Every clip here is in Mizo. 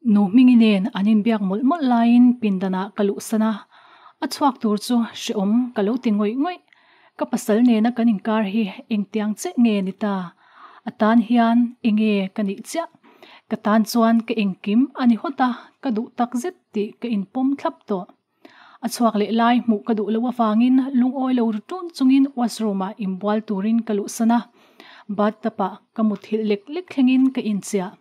Nu Hmingi nen an inbiak mawlh mawlh laiin pindanah ka luhsan a, a chhuak tur chu hrehawm ka lo ti ngawih ngawih. Ka pasal nena kan inkar hi engtiang chiah nge ni ta? A tan hian enge ka nih chiah? Ka tan chuan ka engkim a ni hawt a, ka duh tak zet tih ka inpawm thlap tawh. A chhuak leh lai hmuh ka duh loh avangin lungawi lo ru tun chungin washroom ah inbual turin ka luhsan a, bathtub ah ka muthilh lek lek thlengin ka inchiah.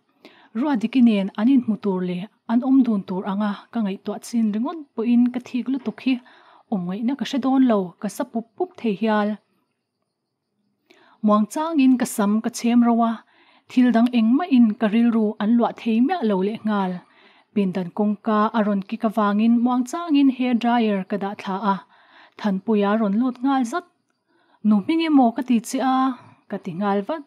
Ruadiki nen an inhmu tur leh an awm dun tur anga ka ngaihtuah chin ringawt pawhin ka thik lutuk hi awm ngaihna ka hre dawn lo, ka sa pup pup thei hial. Muang changin ka sam ka chhem ro a, thil dang engmahin ka rilru an luah thei miah lo lehnghal. Pindan kawngka a rawn kik avangin muang changin hair dryer ka dah thla a, Thanpuia rawn lut nghal zat. Nu hming emaw ka ti che a, ka ti nghal vat.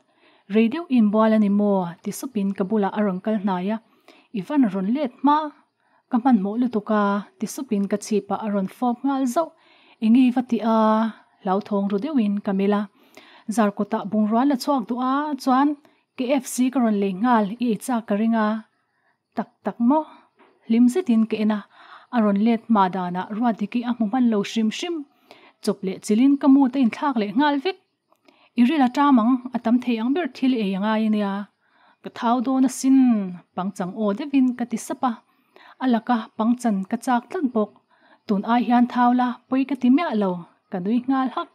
Rei deuh inbual a ni maw? ti supin ka bulah a rawn kal hnai a, I van rawn let hma? Ka hmanhmawh lutuk a, ti supin ka chhipah a rawn fawp nghal zauh. Enge i va ti a? Hlauthawng ru deuhin ka melh a. Zarkawtah bungrua la chhuak duh a, chuan KFC ka rawn lei nghal i ei chak ka ring a. Tak tak maw? Hlim zetin ka en a, a rawn let hma danah Ruatdiki a hmu hman lo hrim hrim. Chawp leh chilhin ka mood a inthlak leh nghal vek. I ril a ṭam ang, a tam thei ang ber thil ei a ngai a nia. Ka thau dawn asin, pangchang aw deuhin ka ti sap a. A laka pangchan ka chak tlat bawk. Tun ai hian thau la pawi ka ti miah lo, ka nui nghal hak.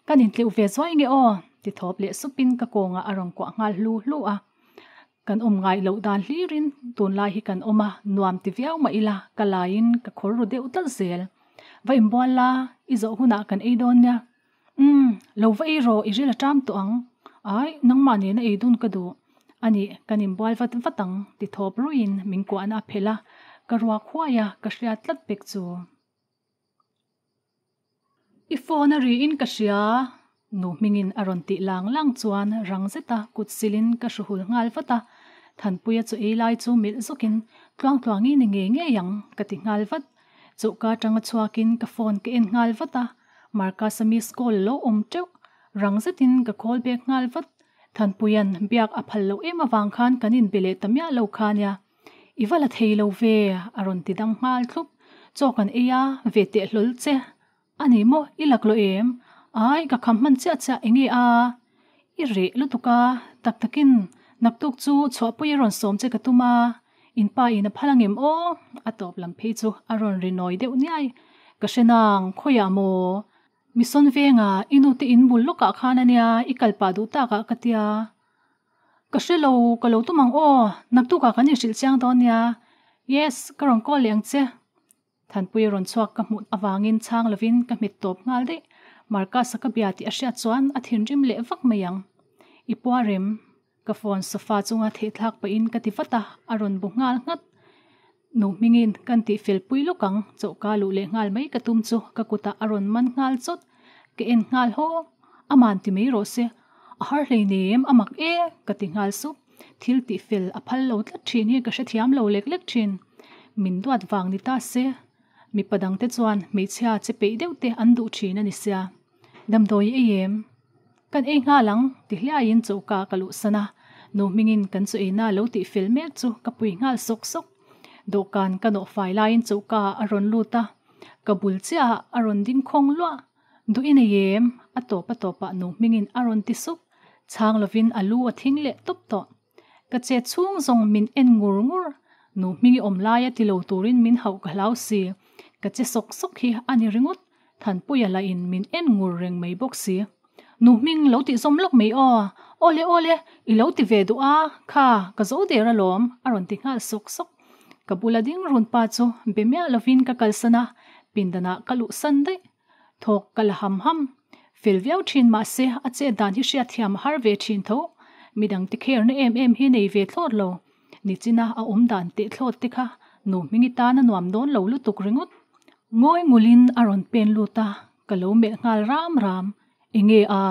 Kan intleuh ve zuai nge aw, ti thawp leh supin ka kawngah a rawn kuah nghal hlu hlu a. Kan awm ngai loh dan hlirin tunlai hi kan awm a, nuam ti viau mah ila ka laiin ka khawr ru deuh tlat zel. Va inbual la, i zawh hunah kan ei dawn nia. Umm, lo va ei rawh, i ril a ṭam tawh ang. Ai, nangmah nena ei dun ka duh. A nih, kan inbual vat vat ang, ti thawp ruiin min kuahna a phelh a, ka ruak huai a, ka hriat tlat pek chu. I phone a riin ka hria, nu hmingin a rawn tih lang lang chuan rang zeta kut silin ka hruhul nghal vat a, Thanpuia chu ei lai chu milh zawkin tluang tluangi ni ngei ngei ang ka ti nghal vat. Choka atanga chhuakin ka phone ka en nghal vat a, Marcus-a miss call lo awm teuh, rang zetin ka call back nghal vat. Thanpuia'n biak a phal loh em avang khan kan inbe leh ta miah lo kha nia. I va la thei lo ve, a rawn ti dang nghal thlup. Chaw kan ei a, ve teh hlawl che. A ni maw, i lak lo em? Ai, ka kham hman chiah chiah enge a? I reh lutuk a, tak takin naktuk chu chhuahpui a rawn sawm che ka tum a, in pa in a phal angem aw? A tawp lam phei chu a rawn ri nawi deuh niai. Ka hre nang, khawiah maw? Mison venga i nute in bul lawkah khan a nia, i kal pah duh takah ka tia. Ka hre lo, ka lo tum ang aw, naktukah kan inhrilh chiang dawn nia. Yes, ka rawn call leh ang che. Thanpui rawn chhuak ka hmuh avangin chhang lovin ka hmet tawp nghal daih. Marcus-a ka bia tih a hriat chuan a thinrim leh vak mai ang. I pua rem, ka phone sofa chunga thehthlak pahin ka ti vat a, a rawn bu nghal nghat. Nu hmingin kan tih fel pui lawk ang, chawhka luh leh nghal mai ka tum chu ka kutah a rawn man nghal chawt. Ka en nghal haw, aman ti mai rawh se, a har hleinem a mak e ka ti nghal sup. Thil tih fel a phal lo tlat thin hi ka hrethiam lo lek lek thin. Min duat vang ni ta se, mipa dangte chuan hmeichhia che peih deuh te an duh thin a ni sia. Damdawi ei em? Kan ei nghal ang ti hliaiin choka ka luhsan a, nu hmingin kan chu eina lo tih fel mek chu ka pui nghal sawk sawk. Dawhkan ka nawh fai laiin choka a rawn lut a, ka bul chiahah a rawn ding khawng luah. Duh i nei em? A tawp a tawpah nu hmingin a rawn ti sup. Chhang lovin a lu a thing leh tawp tawh. Ka che chhung zawng min en ngur ngur. Nu hmingi awm laia ti lo turin min hauh ka hlau si. Ka che sawk sawk hi a ni ringawt. Thanpuia lahin min en ngur reng mai bawk si. Nu hming lo tih zawm lawk mai aw. Awle awle, i lo ti ve duh a, kha ka zo der alawm, a rawn ti nghal sawk sawk. Ka bula ding run pa chu be miah lovin ka kalsan a, pindanah ka luhsan daih. Thawk ka la ham ham. Fel viau thin mahse a chet dan hi hriatthiam a har ve thin tho. Midang te kherna em em hi nei ve thlawt lo. Nichina a awm dan teh thlawt te kha nu hmingi tan a nuam dawn lo lutuk ringawt. Ngawi ngulin a rawn pen lut a, ka lo melh nghal ram ram. Enge a?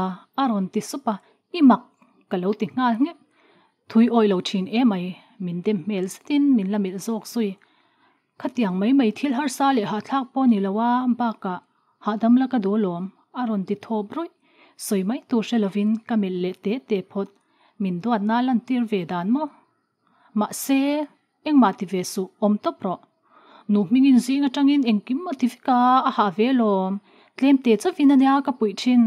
a rawn ti sup a, i mak ka lo ti nghal nghek. Thui awih lo thin emai, min dem hmel zetin min la melh zawk zui. Khatiang mai mai thil harsa leh hahthlak pawh ni lo a, bakah hahdam la ka duh alawm, a rawn ti thawp rawih. Sawi mai tur hre lovin ka melh leh te te phawt. Min duatna lantir ve dan maw? Mahse, Engmah ti ve suh, awm tawp rawh. Nu hmingin zing atangin engkim a ti vek a, a hah ve alawm. Tlem te chauhin ania ka puih thin.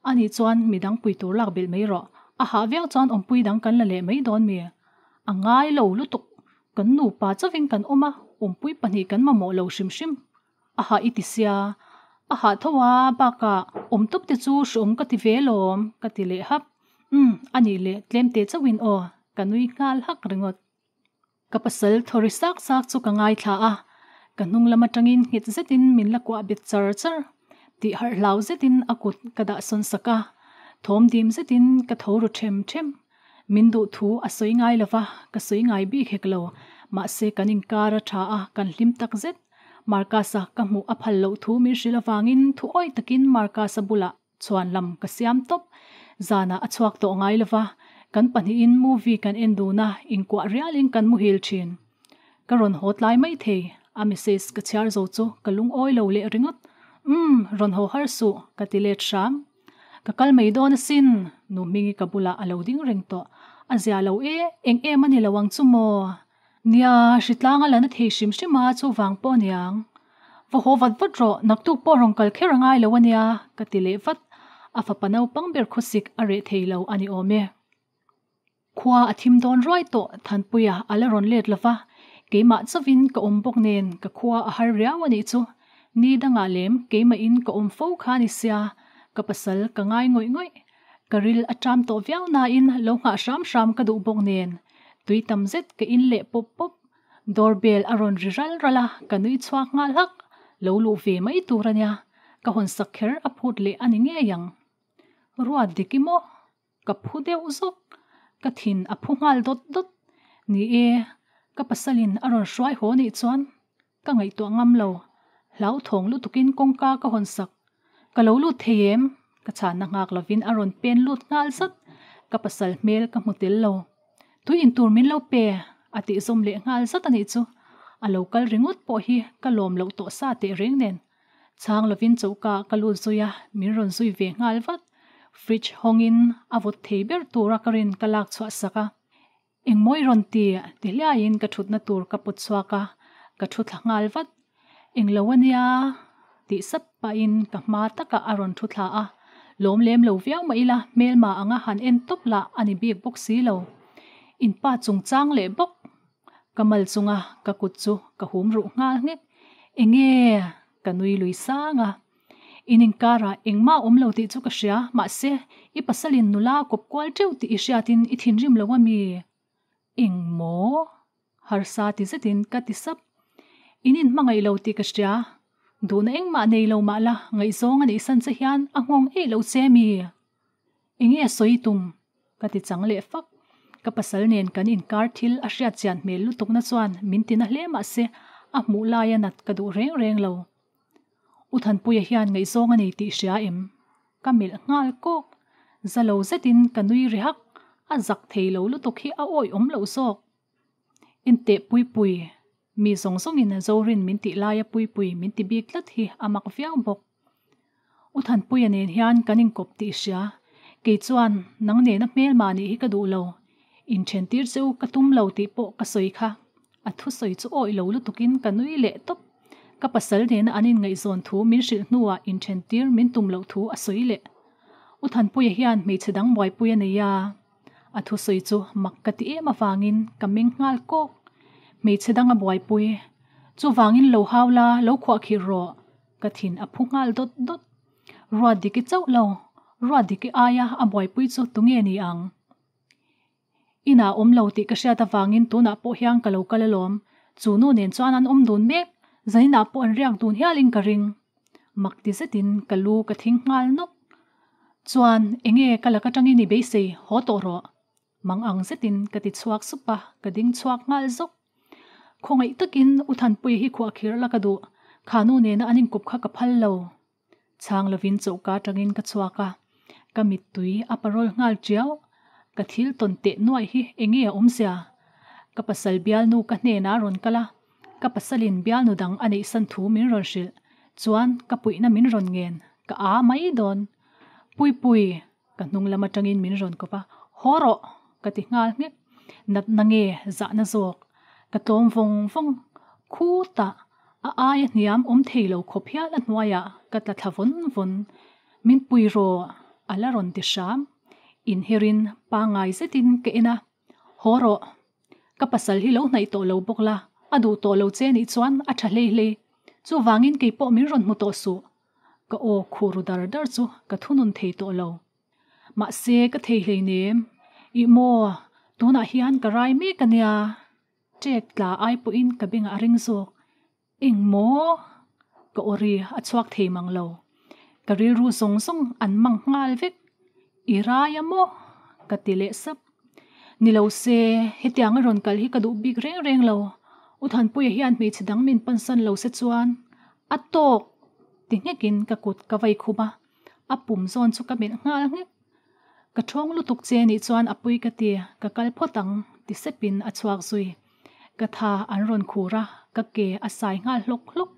Anih chuan midang pui tur lak belh mai rawh. A hah viau chuan awmpui dang kan la leh mai dawn mi? A ngai lo lutuk. Kan nupa chauhin kan awm a, awmpui pahnih kan mamawh lo hrim hrim. A hah i ti sia. A hah tho a, bakah awm tawp te chu hreawm ka ti ve alawm, ka ti leh hap. Umm, anih leh tlem te chauhin aw, ka nui nghal hak ringawt. Ka pasal thaw ri sak sak chu ka ngaithla a, ka hnung lam atangin nghet zetin min la kuah bet char char. Tih harh hlau zetin a kut ka dah sawn sak a, thawm dim zetin ka tho ru them them. Min duh thu a sawi ngai lo va, ka sawi ngai bik hek lo. Mahse kan inkar a tha a, kan hlim tak zet. Marcus-a ka hmuh a phal loh thu min hrilh avangin thu awih takin Marcus-a bulah Chhuan lam ka siam tawp. Zanah a chhuak tawh ngai lova, kan pahnihin movie kan en dun a, inkuah rialin kan muhil thin. Ka rawn haw tlai mai thei, a message ka chhiar zo chu ka lungawi lo leh ringawt. Umm, rawn haw har suh, ka ti let hram. Ka kal mai dawn asin, nu Hmingi ka bulah a lo ding reng tawh. A zia lo e, eng em a ni lo ang chu maw? Nia, hritlang a la na thei hrim hrim a, chuvang pawh aniang. Va haw vat vat rawh, naktuk pawh rawn kal kher a ngai lo ania, ka ti leh vat. A fapa naupang ber khawsik a reh thei lo a ni awm e. Khua a thim dawn ruai tawh, Thanpuia a la rawn let lo va, keimah chauhin ka awm bawk nen ka khua a har riau a nih chu. Ni dangah lem keimahin ka awm fo kha a ni sia, ka pasal ka ngai ngawih ngawih. Ka ril a ṭam tawh viau nain lo nghah hram hram ka duh bawk nen tui tam zet ka in leh pawp pawp. Door bell a rawn ri ral ral a, ka nui chhuak nghal hak. Lo luh ve mai tur a nia, ka hawn sak kher a phut leh a ni ngei ang. Ruat dik i maw? Ka phu deuh zawk. Ka thin a phu nghal dawt dawt. Ni e, ka pasalin a rawn hruai haw nih chuan ka ngaihtuah ngam lo. Hlauthawng lutukin kawngka ka hawn sak. Ka lo lut thei em? Ka chhanna nghak lovin a rawn pen lut nghal zat. Ka pasal hmel ka hmu tel lo. Tui in tur min lo pe a tih zawm leh nghal zat a nih chu. A lo kal ringawt pawh hi ka lawm loh tawh sa teh reng nen. Chhang lovin choka ka lut zui a, min rawn zui ve nghal vat. Fridge hawngin a vawt thei ber tura ka rin ka lak chhuah sak a. Engmaw i rawn ti? ti hliaiin ka thutna tur ka pawt chhuak a, ka thu thla nghal vat. Englo a nia? tih sap pahin ka hma takah a rawn thu thla a. Lawm lem lo viau mah ila hmelma anga han en tawp lah a ni bik bawk si lo. In pa chungchang leh bawk. Ka mal chunga ka kut chu ka hum ruh nghal nghek. Enge? ka nui lui sang a. In inkarah engmah awm lo tih chu ka hria, mahse, i pasalin nula a kawp kual teuh tih i hriatin i thinrim lo a mi? Eng maw? Harsa ti zetin ka ti sap. In inhmangaih lo tih ka hria, duhna engmah nei lo mah la ngaihzawng a nih san che hian a nghawng eih lo che mi? Enge a sawi tum? Ka ti chang leh fak. Ka pasal nen kan inkar thil a hriat chian hmel lutukna chuan min tina hle mahse a hmuh laia nat ka duh reng reng lo. U Thanpuia hian ngaihzawng a nei tih hria em? Ka melh nghal kawk. Za lo zetin ka nui ri hak, a zak thei lo lutuk hi a awih awm loh zawk. Inteh Puipui, mi zawng zawngin Zorin min tih laia Puipui min ti bik tlat hi a mak viau bawk. U Thanpuia nen hian kan inkawp tih hria, kei chuan nang nena hmelma nih hi ka duh lo, inthen tir che u ka tum lo tih pawh ka sawi kha. A thusawi chu awih lo lutukin ka nui leh tawp. Ka pasal nena an inngaihzawn thu min hrilh hnuah inthen tir min tum loh thu a sawi leh. U Thanpuia hian hmeichhe dang buaipui a nei a. A thusawi chu mak ka ti em avangin ka meng nghal kawk. Hmeichhe dang a buaipui. Chuvangin lo hau la, lo khuahkhirh rawh. Ka thin a phu nghal dawt dawt. Ruat dik i chauh lo, ruat dik i aia a buaipui chu tunge ni ang? Inah awm lo tih ka hriat avangin tunah pawh hian ka lo kal alawm. Chu nu nen chuan an awm dun mek, zaninah pawh an riak dun hialin ka ring. Mak ti zetin ka lu ka thing nghal nawk. Chuan enge ka lak atangin i beisei haw tawh rawh. Mang ang zetin ka ti chhuak sup a, ka ding chhuak nghal zawk. Khawngaih takin U Thanpuia hi khuahkhirh la ka duh, kha nu nena an inkawp kha ka phal lo. Chhang lovin choka atangin ka chhuak a, ka mittui a parawl nghal tiau. Ka thil tawn teh nuaih hi enge a awmzia? Ka pasal bialnu ka hnenah a rawn kal a, ka pasalin bialnu dang a neihsan thu min rawn hrilh chuan ka puihna min rawn ngen, ka a mai dawn. Puipui! Ka hnung lam atangin min rawn kawp a, Haw rawh! ka ti nghal nghek. Natna nge zahna zawk? Ka tlawm vawng vawng. Khutah a aia hniam awm thei lo khawp hial a hnuaiah ka tla thla vawn vawn. Min pui rawh a la rawn ti hram. Inherin pangngai zetin ka en a, Haw rawh. Ka pasal hi lo hnaih tawh lo bawk la, a duh tawh lo che nih chuan a tha hlei hlei. Chuvangin kei pawh min rawn hmu tawh suh. Ka aw khu ru dar dar chu ka thunun thei tawh lo. Mahse ka thei hleinem. Ih maw, tunah hian ka rai mek a nia. Ṭek tla ai pawhin ka bengah a ring zawk. Eng maw? Ka aw ri a chhuak thei mang lo. Ka rilru zawng zawng an mang nghal vek. I rai a maw? Ka ti leh sap. Ni lo se, hetiang a rawn kal hi ka duh bik reng reng lo. U Thanpuia hian hmeichhe dang min pansan lo se chuan a tawk ti nghekin ka kut ka vai khum a, a pum zawn chu ka melh nghal nghek. Ka thawng lutuk che nih chuan a pui ka ti, ka kal phawt ang ti sepin a chhuak zui. Ka tha an rawn khur a, ka ke a sai nghal hlawk hlawk.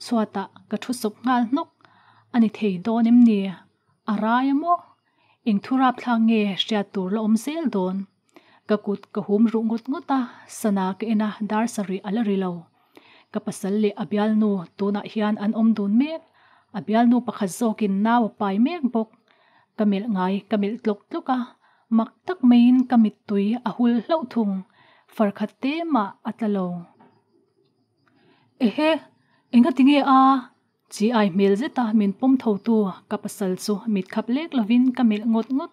Chhuatah ka thu sawp nghal hnawk. A ni thei dawn em ni? A rai a maw? Eng thu rapthlak nge hriat tur la awm zel dawn? Ka kut ka hum ruh ngawt ngawt a, sana ka en a, dar sarih a la ri lo. Ka pasal leh a bialnu tunah hian an awm dun mek. A bialnu pakhat zawkin nau a pai mek bawk. Ka melh ngai ka melh tlawk tlawk a, mak tak maiin ka mittui a hul hlauh thung. Farkhat te mah a tla lo. Ehe, engati nge a? Chi ai hmel zeta min pawm tho tu ka pasal chu mit khap lek lovin ka melh ngawt ngawt.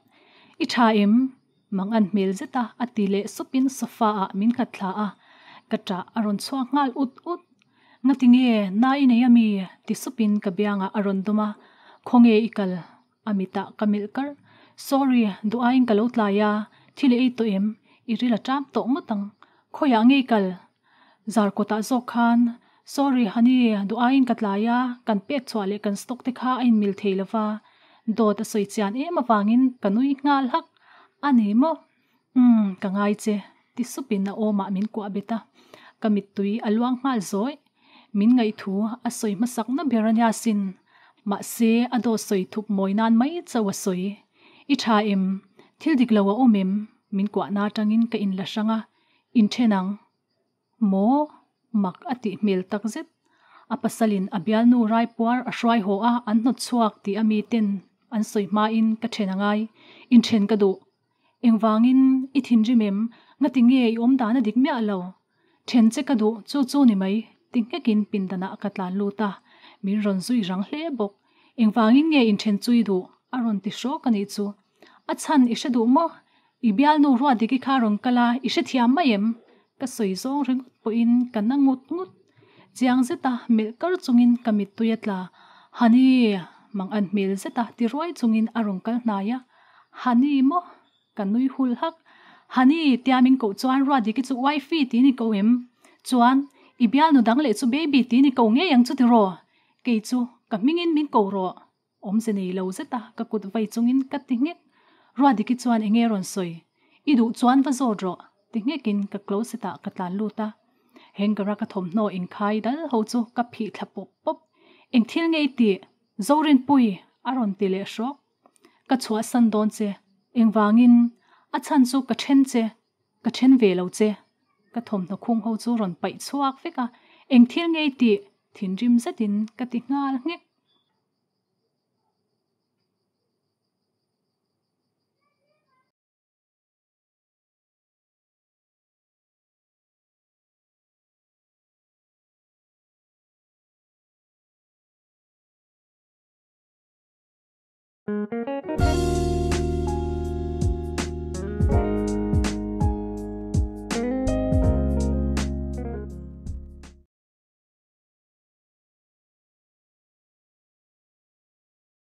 I tha em? Mang an hmel zeta a ti leh supin sofa ah min nghat thla a, ka ṭah a rawn chhuak nghal ut ut. Ngati nge na i nei ami? ti supin ka biangah a rawn dawm a, Khawnge i kal? A mitah ka melh kar. Sorry, duh aiin ka lo tlai a, thil i ei tawh em? I ril a ṭam tawh ngawt ang. Khawiah nge i kal? Zar kawtah zawk khan, Sorry honey, duh aiin ka tlai a, kan pek chhuah leh kan stock te kha a inmil thei lo va. Dawt a sawi chian em avangin ka nui nghal hak. A ni maw? Umm, ka ngai che, ti supin a awmah min kuah bet a. Ka mittui a luang nghal zawih. Min ngaihthu a sawi hmasak na ber a nia sin. Mahse, a dawt sawi thup mawi nan mai chauh a sawi. I tha em? Thil dik lo a awm em? Min kuahna atangin ka inla hrang a, Inthen ang. Maw? Mak a tih hmel tak zet. A pasalin a bialnu raipuar a hruai haw a, an hnawt chhuak tih a miten an sawi hmain ka then a ngai. Inthen ka duh. Engvangin i thinrim em? Ngati nge i awm dan a dik miah lo? Then che ka duh, chu chu ni mai, ti nghekin pindanah ka tlan lut a, min rawn zui rang hle bawk. Engvangin nge inthen chu i duh? A rawn ti hrawk a nih chu. A chhan i hre duh maw? I bialnu Ruatdiki kha rawn kal a, i hrethiam mai em? Ka sawi zawng ringawt pawhin ka na ngut ngut. Chiang zeta melh kar chungin ka mittui a tla. Honey! Mang an hmel zeta ti ruai chungin a rawn kal hnai a. Honey maw? Ka nui hul hak. Honey! Tia min koh chuan Ruatdiki chu wifey tiin i ko em? Chuan, i bialnu dang leh chu baby tiin i ko ngei ang chu tiraw? Kei chu ka hmingin min ko rawh. Awmze nei lo zet a, ka kut vai chungin ka ti nghek. Ruadiki chuan enge rawn sawi? I duh chuan va zawt rawh, ti nghekin ka closet ah ka tlan lut a. Hanger a ka thawmhnaw inkhai dal ho chu ka phih thla pawp pawp. Eng thil nge i tih? Zorinpui! a rawn ti leh hrawk. Ka chhuahsan dawn che. Engvangin? A chhan chu ka then che. Ka then ve lo che. Ka thawmhnaw khung ho chu rawn paih chhuak vek a. Eng thil nge i tih? Thinrim zetin ka ti nghal nghek.